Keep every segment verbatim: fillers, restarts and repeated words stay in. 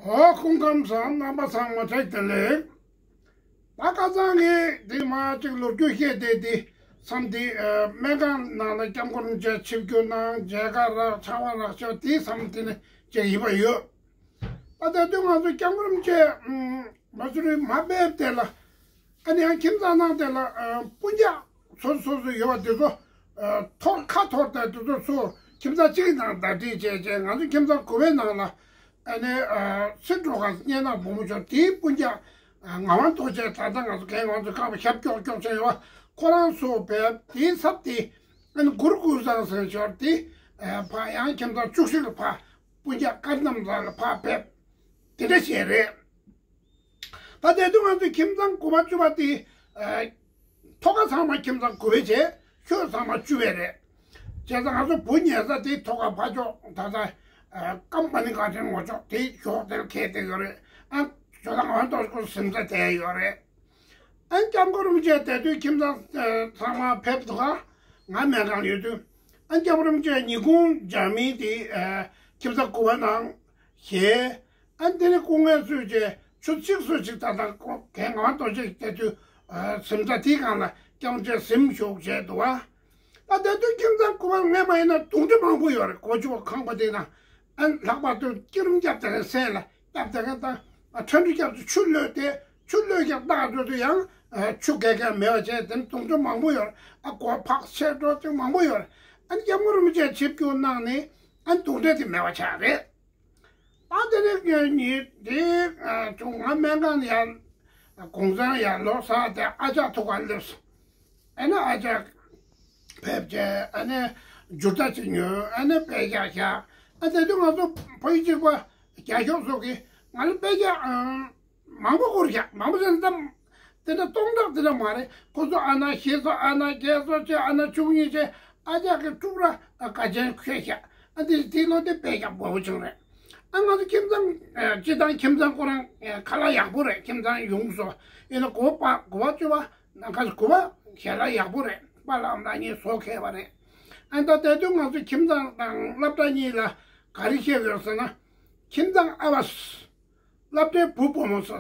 ཨོ། སྐུ་ཁམས་བཟང་། རྣམ་པ་ཚང་མ་བཀྲ་ཤིས་བདེ་ལེགས། ད་ཁ་སང་གི་དེ་མ་གཅིག་ལོ་རྒྱུས་བཤད་དེ་དེ་བསམ་དེ་ཨ་སྨན་ཁང་ནང་ལ་སྐྱབས་མགོན་རིན་པོ་ཆེ་ཆིབས་བསྒྱུར་གནང་། མཇལ་ཁ་རག་ཕྱག་དབང་རག་ཤག་དེ་བསམ་དེ་ནས་ཅིག་ཡིན་པ་ཡོད། ད་དེ་དུས་ང་ཚོ་སྐྱབས་མགོན་རིན་པོ་ཆེ་མ་སུ་རི་མ་ཕེབས་དེ་ལ། ཨ་ནི་ཡང་ཁྱིམ་ཚང་ནང་དེ་ལ་ཨ་སྤུན་ཀྱག་སོ་སོ་སོ་ཡོད་པ་དེ་ཚོ་ཨ་ཐོག་ཁ་འཐོར་ཏེ་དེ་ཚོ་ཚུར་ཁྱིམ་ཚང་གཅིག་གི་ནང་ཟླ་སྒྲིལ་བྱས་བྱས། ང་ཚོ་ཁྱིམ་ཚང་དགུ་པའི་ནང་ལ་ཨ་ནི་ཨ་སྲིད་འགྲོ་ཁ་སྙན་ནག་བུ་མོ་ཆོག་དེའི་སྤུན་ཀྱག་ཨ་ངག་དབང་རྡོ་རྗེ། ད་ལྟ་ང་ཚོ་རྒན་ང་ཚོ་ཁང་པ་ཞབས་ཀྱོག་ཀྱོག་བྱས་ཡོད་པ། ཁོ་རང་ཚོ་བས་དེའི་ཚབ་དེ་ཨ་ནི་གུ་རུ་ཀུན་བཟང་ཟེར་ཞོར་དེ་ཨ་ཕ་ཡང་ཁྱིམ་ཚང་བཅུ་བཞི་ལ་ཕ་སྤུན་ཀྱག་བཀའ་གདམས་ལ་ཕ་ཕེབས། དེ་འདྲ་བྱས་རེད། ད་དེ་དུས་ང་ཚོའི་ཁྱིམ་ཚང་དགུ་པ་བཅུ་པ་དེ་ཨ་ཐོག་ཁ་ཚང་མ་ཁྱིམ་ཚང་དགུ་པའི་བྱས། ཤོག་ཚང་མ་བཅུ་པའི་རེད། བྱས་ཙང་ང་ཚོ་བུ་ཉལ་ས་དེ་ཐོག་ཁ་ཕ་ཕྱོགས། ད་ལྟ་ཨ་ཀམ་པ་ནི་ཀ་ཆེན་ངོ་ཕྱོགས་དེ་ཞོགས་དེར་ཁེལ་བསྡད་ཡོད་རེད། ཨ་ཇོ་ལགས་ང་ཏོག་ཀོ་གཟིམ་ས་བསྡད་ཡོད་རེད། ཨ་སྐྱབས་མགོན་རིན་པོ་ཆེ་དེ་དུས་ཁྱིམ་ཚང་ཨ་ཚང་མ་ཕེབས་འདུག་ག་ང་སྨན་ཁང་ཡོད་དུས། ཨ་སྐྱབས་མགོན་རིན་པོ་ཆེ་ཉིན་གུང་ཇ་མིན་དེ་ཨ་ཁྱིམ་ཚང་དགུ་པ་ནང་བཞེས། ཨ་དེ་ནས་སྐུ་ངལ་གསོས་བྱས་ཆུ་ཚོད་གཅིག་ཙམ་ཅིག་ད་ལྟ་ཁོ་རྒན་ངག་དབང་རྡོ་རྗེ་དེ་དུས་ཨ་གཟིམ་ས་དེའི་སྒང་ལ་སྐྱབས་མགོན་རིན་པོ་ཆེ་གཟིམ་བཞུགས་བྱས་འདུག་ག་ད་དེ་དུས་ཁྱིམ་ཚང་དགུ་པ་སྔས་མ་ཡིན་ན་དུང་སྒྲ་མང་པོ་ཡོད་རེད། སྒོ་ཕྱུགས་པ་ཁང་པ་དེ་ན་ཨ་ལྷག་པར་དུ་སྐྱིལ་ཀྲུང་སྐྱབས་དེ་ལ་སེམས་ལ་སྐྱབས་དེ་ག་ད་ཨ་ཁྲ་འབྲུ་སྐྱབས་དེ་ཆུ་གློད་དེ། ཆུ་གློད་ཀྱང་བཏགས་འགྲོ་དུས་ཡང་ཨ་ཆུ་རྒལ་མཁན་མེད་པ་བྱས། དེ་ནས་དུང་སྒྲ་མང་པོ་ཡོད་རེད། ཨ་སྒོ་ཕག་ཆད་འགྲོ་ཅིག་མང་པོ་ཡོད་རེད། ཨ་ནི་སྐྱབས་མགོན་རིན་པོ་ཆེ་ཆིབས་བསྒྱུར་གནང་ནས་ཨ་ནི་དུང་སྒྲ་དེ་མེད་པ་ཆགས་རེད། ད་དེ་ནས་ངེད་གཉིས་དེ་ཨ་བྱུང་། ང་སྨན་ཁང་ནས་ཡར་གུང་སེང་ཡར་ལོག་ས་དེ་ཨ་ཅག་ཐུག་ག་སླེབས་སོང་། ཨ་ནི་ཨ་ཅག་ཕེབས་བྱས། ཨ་ནི་འཇུར་རྟ་ཅིག་ཉོས། ཨ་ནི་དཔེ་རྒྱག་བཞག་ཨ་དེ་དུས་ང་ཚོ་ཕ་ཡུལ་གཅིག་པ་རྒྱ་ཤོག་སོགས་ཀྱིས་ང་ལ་དཔེ་རྒྱག་ཨང་། མང་པོ་བསྐུར་བཞག་མང་པོ་ཟེར་ན་ད་དེ་འདྲ་སྟོང་ཕྲག་དེ་འདྲ་མ་རེད། ཁོ་ཚོ་ཨ་ན་ཞེ་སོ། ཨ་ན་བརྒྱད་སོ་བྱས། ཨ་ན་བཅུ་གཉིས་བྱས། ཨ་ཅག་གི་ཕྲུ་གུ་ར་ཨ་དགའ་ཆེན་ཁྱོད་བཞག་ཨ་དེ་དེ་ལོ་དེ་དཔེ་རྒྱག་པོ་བྱུང་རེད། ཨ་ང་ཚོ་ཁྱིམ་ཚང་ཨ་སྤྱི་བཏང་ཁྱིམ་ཚང་ཁོ་རང་ཨ་ཁ་ལག་ཡག་པོ་རེད། ཁྱིམ་ཚང་ཡོངས་སུ་ཡིན་ན་དགུ་པ་དགུ་པ་བཅུ་པ་ནང་ཁ་དགུ་པ་ཞལ་ལག་ཡག་པོ་རེད། པཱ་ལགས་ཨ་མ་ལགས་གཉིས་བཟོ་མཁས་པ་རེད། ཨ་ད་དེ་དུས་ང་ཚོ་ཁྱིམ་ཚང་དང་སློབ་གྲྭ་གཉིས་ལ་ག་རེ་བཤད་ཡོད་ཟེར་ན། ཁྱིམ་ཚང་ཨ་བ། སློབ་གྲྭའི་བུ་བུ་མོ་ཚོ།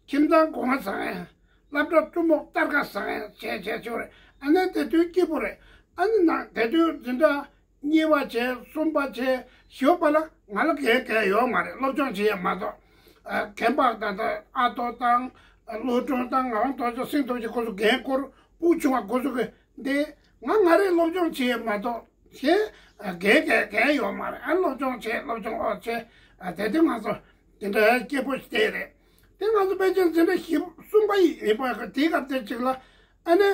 ཁྱིམ་ཚང་སྒོ་ང་བཟང་ཡ། སློབ་གྲྭ་གྲུ་མོ་སྟར་ཀ་བཟང་ཡ་བྱས་བྱས་བྱས་རེད། ཨ་ནི་དེ་དུས་སྐྱིད་པོ་རེད། ཨ་ནི་ནང་དེ་དུས་འཛིན་གྲྭ་གཉིས་པ་བྱས། གསུམ་པ་བྱས། བཞི་པ་ལ་ང་ལ་རྒན་གང་ཡོད་མ་རེད། སློབ་སྦྱོང་བྱེད་ཡ་མ་གཏོགས། ཨ་རྒན་པ་ད་ལྟ་ཨ་ཏོ་དང་། ཨ་བློ་གྲོས་དང་། ངག་དབང་རྡོ་རྗེ། སེང་རྡོ་རྗེ། ཁོ་ཚོ་རྒན་འཁོར། སྤུ་ཆུང་བ་ཁོ་ཚོ་གི་འདི། ང་ང་རེ་སློབ་སྦྱོང་བྱེད་ཡས་མ་གཏོགས་ཞེས་རྒན་རྒན་རྒན་ཡོད་མ་རེད། ཨ་སློབ་སྦྱོང་བྱེད། སློབ་སྦྱོང་ཨོ་བྱེད། ཨ་དེ་དུས་ང་ཚོ་དེ་འདྲ་སྐྱིད་པོ་ཞིག་བསྡད་རེད། དེ་ང་ཚོ་དཔེ་ཆ་འཛིན་གྲྭ་བཞི་གསུམ་པ་ཡིན་པ་དེའི་སྐབས་དེ་གཅིག་ལ་ཨ་ནི་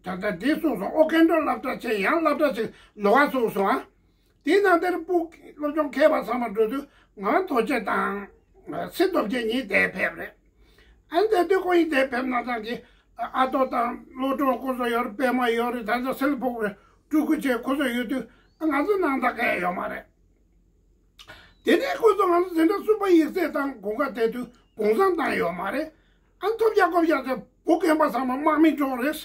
ད་ལྟ་འདི་གསུངས་སོང་། ཨོ་རྒན་འགྲོ་སློབ་གྲྭ་ཆེ་ཡང་སློབ་གྲྭ་ཆེ་ལོགས་ཀ་གསུངས་སོང་ཨ། དེའི་ནང་དེར་སྤུ་སློབ་སྦྱོང་མཁས་པ་ཚང་མ་འགྲོ་དུས་ངག་དབང་རྡོ་རྗེ་དང་སེང་རྡོ་རྗེ་གཉིས་དེར་ཕེབས་རེད། ཨ་ནི་དེ་དུས་ཁོ་གཉིས་དེར་ཕེབས་གནང་སྟངས་ཀྱིས་ཨ་ཏོ་དང་བློ་གྲོས་ཁོ་ཚོ་ཡོད་རེད། པད་མ་ཡོད་རེད། ད་ལྟ་སེ་ལ་ཕུག་རེད། སྤྲུལ་སྐུ་བྱས་ཁོ་ཚོ་ཡོད་དུས་ཨ་ང་ཚོ་སྣང་དག་གང་ཡང་ཡོད་མ་རེད། དེ་ནས་ཁོ་ཚོ་ང་ཚོ་འཛིན་གྲྭ་གསུམ་པ་ཡིག་ཚད་བཏང་དགོངས་ཀ་དེ་དུས་གུང་སེང་བཏང་ཡོད་མ་རེད། ཨ་ཐོབ་རྒྱག་ཀོབ་རྒྱག་ཚེ་བུ་རྒན་པ་ཚང་མ་དམག་མི་འགྲོ་རེད།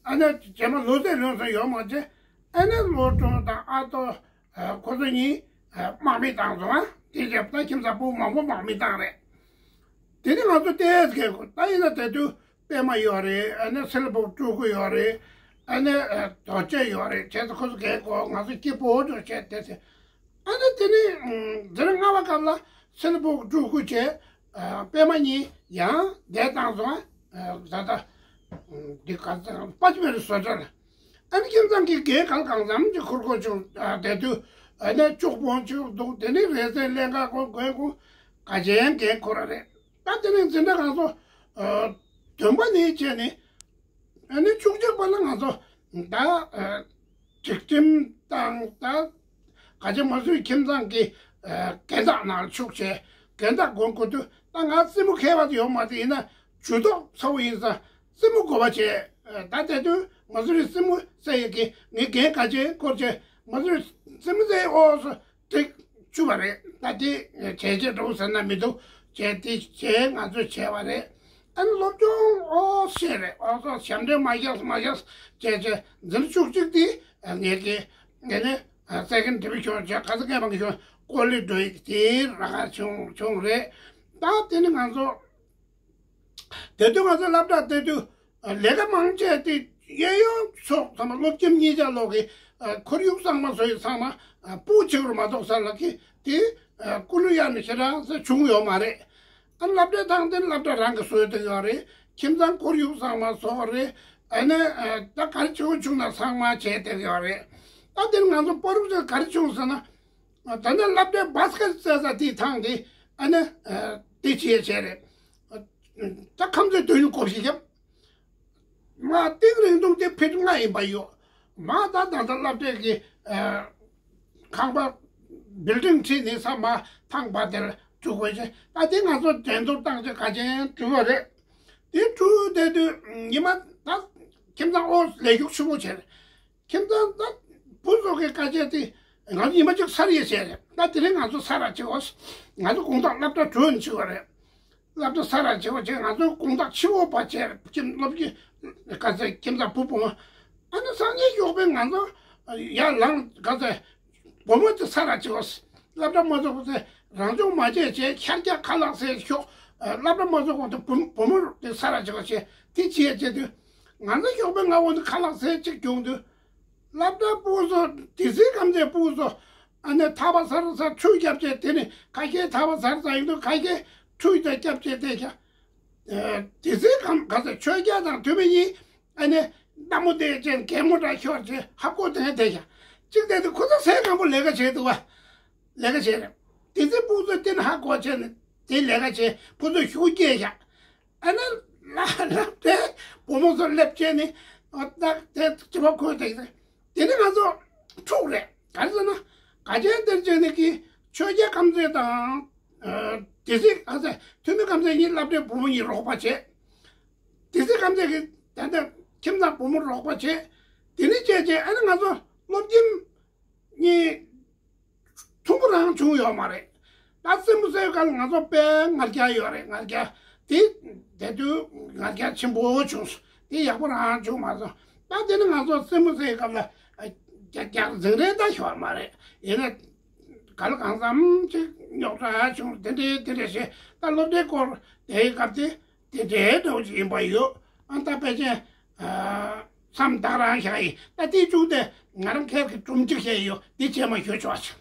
ཨ་ནི་རྗེས་མ་ལོ་ཚད་ལོན་སོང་ཡོད་མ་རེད། ཨ་ནི་བློ་གྲོས་དང་ཨ་ཏོ་ཨ་ཁོ་ཚོ་གཉིས་ཨ་དམག་མི་བཏང་སོང་ཨ། དེ་རྗེས་ད་ཁྱིམ་ཚང་སྤུན་མང་པོ་དམག་མི་བཏང་རེད། དེ་ནི་ང་ཚོ་ལྟས་ཀྱི་ད་ཡིན་ན་དེ་དུས་པད་མ་ཡོད་རེད། ཨ་ནི་སེ་ལ་ཕུག་སྤྲུལ་སྐུ་ཡོད་རེད། ཨ་ནི་ཨ་རྡོ་རྗེ་ཡོད་རེད། བྱས་ཙང་ཁོ་ཚོ་རྒན་གོ་ང་ཚོ་སྐྱིད་པོ་འགྲོ་བྱས་དེ་ཚེ། ཨ་ནི་དེ་ནི་འཛིན་གྲྭ་ལྔ་པ་སྐབས་ལ་སེ་ལ་ཕུག་སྤྲུལ་སྐུ་བྱས། ཨ་པད་མ་གཉིས་ཡང་འདས་བཏང་སོང་ཨ། ད་ལྟ་འདི་ག་ཚོད་པ་ཅི་བེ་རི་བཟོ་གྲྭ་ལ། ཨ་ནི་ཁྱིམ་ཚང་གི་རྒན་གང་གང་འཚམ་གྱི་ཁུར་ཁུར་བྱུང་། ཨ་དེ་དུས་ཨ་ནི་ཕྱུག་པོ་ཕྱུག་འདུག་དེ་ནི་རེ་ཚེ་ལྷན་ཁག་གོ་དགོན་གོ་ག་ཅན་རྒན་ཁོ་ར་རེད། ད་དེ་ནི་འཛིན་གྲྭ་ཁང་ཚོ་ཨ་བདུན་པ་ནས་བྱས་ནས་ཨ་ནི་བཅུ་གཅིག་པ་ལ་ང་ཚོ་ད་ཨ་སྒྲིག་ཁྲིམས་དང་ད་ག་ཅན་མ་སུའི་ཁྱིམ་ཚང་གི་ཨ་རྒན་བདག་ནང་ལ་ཆུག་བྱས། རྒན་བདག་དགོངས་དགོས་དུས་ད་ང་རྩེད་མོ་མཁས་པ་ཡོད་མ་རེད། ཡིན་ན་ཇུས་གཏོགས་ཚ་བོ་ཡིན་ཙང་རྩེད་མོ་དགོས་པ་བྱས། ད་དེ་དུས་མ་སུ་རི་རྩེད་མོ་རྩེ་ཡས་ཀྱི་ངའི་རྒན་ག་ཅན་སྐོར་བྱས། མ་སུ་རི་རྩེད་མོ་རྩེ་ཨོ་སོ་དེ་བཅུ་བ་རེད། ད་དེ་བྱས་རྗེས་འགྲོ་ཟེར་ན་མི་འདུག་བྱས་དེ་བྱས་ང་ཚོས་བྱས་པ་རེད། ཨ་ནི་སློབ་སྦྱོང་ཨོ་ཤེས་རེད། ཨོ་སོ་ཞབས་འདྲེན་མ་བཞག་མ་བཞག་བྱས་བྱས་འཛིན་བཅུ་གཅིག་དེ་ངེད་ཀྱི་ངེད་ནི་ས་ཀན་དེ་བི་ཤོང་བྱས་ག་ས་ཀན་བང་གི་ཤོང་ ཀོ་ལི་འགྲོ་ཡི་དེ་ར་ཁ་བྱུང་བྱུང་རེད། ད་དེ་ནི་ང་ཚོ་དེ་དུས་ང་ཚོ་སློབ་གྲྭ་དེ་དུས་ལས་ཀ་མང་ཆེ་དེ་གཡས་གཡོན་ཕྱོགས་ཚང་མ་སློབ་ཁྱིམ་གཉིས་ཆ་ལོག་གི་ཁོར་ཡུག་གཙང་མ་བཟོ་ཡི་ཚང་མ་སྤུ་གཅིག་རུ་མ་གཏོགས་ས་ལ་གི་དེ་ཀུ་ལུ་ཡ་ནི་ཞེ་དྲག་ས་བྱུང་ཡོད་མ་རེད། ཨ་སློབ་གྲྭའི་ཐང་དེ་སློབ་གྲྭ་རང་གི་བཟོས་བསྡད་ཡོད་རེད། ཁྱིམ་ཚང་ཁོར་ཡུག་གཙང་མ་བཟོ་བ་རེད། ཨ་ནི་ད་ག་རེ་བྱེད་དགོས་བྱུང་ན་ཚང་མ་བྱས་བསྡད་ཡོད་རེད། ད་དེ་ནི་ང་ཚོ་སྤོ་རུག་ཚོས་ག་རེ་བྱུང་ཟེར་ན། ད་ནི་སློབ་གྲྭའི་བྷ་སི་ཀེ་ཊི་རྩེད་ས་དེའི་ཐང་དེ་ཨ་ནི་དེ་བྱས་བྱས་རེད། ད་ཁམས་ཚན་བདུན་གོ་བཞི་བརྒྱབ། མ་ཏིང་རིང་ཐུང་དེ་ཕིཊ་ལྔ་ཡིན་པ་ཡོད། མ་ད་ད་ལྟ་སློབ་གྲྭའི་གི་ཁང་པ་བིལ་ཌིང་ཁྲིད་ནས་ས་མ་ཐང་པ་དེར་འཇུག་དགོས་ཆེ། ད་དེ་ང་ཚོ་འགྲན་བསྡུར་བཏང་ཆེ་ག་ཅན་གྲུབ་པ་རེད། དེ་གྲུབ་བསྡད་དུས་ཉི་མ་ད་ཁྱིམ་ཚང་ཨོ་ལས་ཞུགས་ཆེན་པོ་བྱས་རེད། ཁྱིམ་ཚང་ད་བུ་ཚོ་གི་དཀའ་སྤྱད་དེ་ང་ཚོ་ཉི་མ་གཅིག་སར་ཡེ་བྱས་རེད། ད་དེ་རིང་ང་ཚོ་ས་ར་བྱེད་འོ། ང་ཚོ་དགོང་དག་སློབ་གྲྭ་གྲོལ་ནས་བྱེད་པ་རེད། སློབ་གྲྭ་ས་ར་བྱེད་པ་བྱས་ང་ཚོ་དགོང་དག་ཕྱི་པོ་པ་བྱས་རེད། ཁྱིམ་སློབ་ཀྱི་དཀའ་སྤྱད་ཁྱིམ་ཚང་བུ་བུ་མོ། ཨ་ནི་སང་ཉིན་ཞོགས་པའི་ང་ཚོ་ཡར་ལངས་དཀའ་སྤྱད་བུ་མོ་དེ་ས་ར་བྱེད་འོ། སློབ་གྲྭ་མ་ཚོགས་པ་དེ་རང་སྦྱོང་མ་བྱས་བྱས་ཤར་རྒྱག་ཁ་ལག་ཟས་ཤོག་སློབ་གྲྭ་མ་ཚོགས་པ་དེ་བུ་བུ་མོ་དེ་ས་ར་བྱེད་འོ་བྱས་དེ་བྱས་བྱས་དུས། ང་ཚོ་ཞོགས་པའི་སྔ་བོ་ནས་ཁ་ལག་ཟས་གཅིག་གྱོང་དུས། སློབ་གྲྭ་ཕྲུ་གུ་ཚོ་དེ་ཚོའི་སྐམ་ཚའི་ཕྲུ་གུ་ཚོ་ཨ་ནི་ཐག་པ་ཚར་ཚར་ཁྲུས་རྒྱབ་བྱས་དེ་ནི་ཁ་ཤས་ཐག་པ་ཚར་ཚར་ཡིན་དུས་ཁ་ཤས་ཁྲུས་དང་རྒྱབ་བྱས་བསྡད་ཀྱང་། དེ་ཚོའི་སྐམ་ག་ཚོད་ཆོས་རྒྱལ་དང་ཐུ་མི་གཉིས་ཨ་ནི་སྣ་མོ་བསྡད་ཅན་གད་མོ་འདྲ་ཤོར་བྱས་ཧབ་སྒོ་དེ་ནས་བསྡད་ཀྱང་གཅིག་བསྡད་དུས་ཁོ་ཚོ་སེམས་སྐམ་པོ་ལས་ཀ་བྱས་འདུག་བ། ལས་ཀ་བྱས་རེད། དེ་ཚོའི་ཕྲུ་གུ་ཚོ་དེ་ནི་ཧ་གོ་བྱས་ནས་དེ་ལས་ཀ་བྱས་ཕྲུ་གུ་ཚོ་ཤུགས་སྐྱེད་ཀྱང་། ཨ་ནི་ལ་ལབ་སྟེ་བུ་མོ་ཚོ་སླེབས་བྱས་ནི་ཨ་ད་དེ་དྲི་བ་ཁོས་དེ་དེ་ནི་ང་ཚོ་ཕྲུག་རེད། ག་རེ་ཟེར་ན་ག་ཅན་དེར་བྱས་ནི་གི་ཆོས་རྒྱལ་སྐམ་ཚའི་དང་དེ་སྲིད་ཨ་ཚེ་ཐུ་མི་སྐམ་ཚའི་གཉིས་སློབ་གྲྭའི་བུ་མོ་གཉིས་རོགས་པ་བྱས། དེ་སྲིད་སྐམ་ཚའི་གི་ད་ལྟ་ཁྱིམ་ཚང་བུ་མོ་རོགས་པ་བྱས། དེ་ནི་བྱས་བྱས་ཨ་ནི་ང་ཚོ་སློབ་ཁྱིམ་གཉིས། ཐུང་པོ་རང་བྱུང་ཡོད་མ་རེད། ད་རྩེད་མོ་རྩེ་སྐབས་ང་ཚོ་དཔེ་ང་རྒྱལ་ཡོད་རེད། ང་རྒྱལ་དེ་དེ་དུས་ང་རྒྱལ་ཆེན་པོ་བྱུང་སོང་། དེ་ཡག་པོ་རང་བྱུང་མ་སོང་། ད་དེ་ནི་ང་ཚོ་རྩེད་མོ་རྩེ་སྐབས་ལ་རྒྱག་རྒྱག་འཛིང་རེས་ད་ཤོར་མ་རེད། ཡིན་ན་ག་ལ་གང་འཚམ་ཅིག་རྙོག་དྲ་བྱུང་དེ་འདྲའི་དེ་འདྲ་བྱས། ད་སློབ་གྲྭའི་སྐོར་དེའི་སྐབས་དེ་དེ་འདྲའི་འདྲ་བོ་ཅིག་ཡིན་པ་ཡོད། ཨ་ད་ཕལ་ཆེར་མཚམས་བཏང་རང་བཞག་ཡིན། ད་དེའི་མཇུག་དེ་ང་རང་ཁེར་གི་སྒྲུང་གཅིག་བཤད་ཡོད། འདི་རྗེས་མ་ཞུ་ཆོག་ཅིག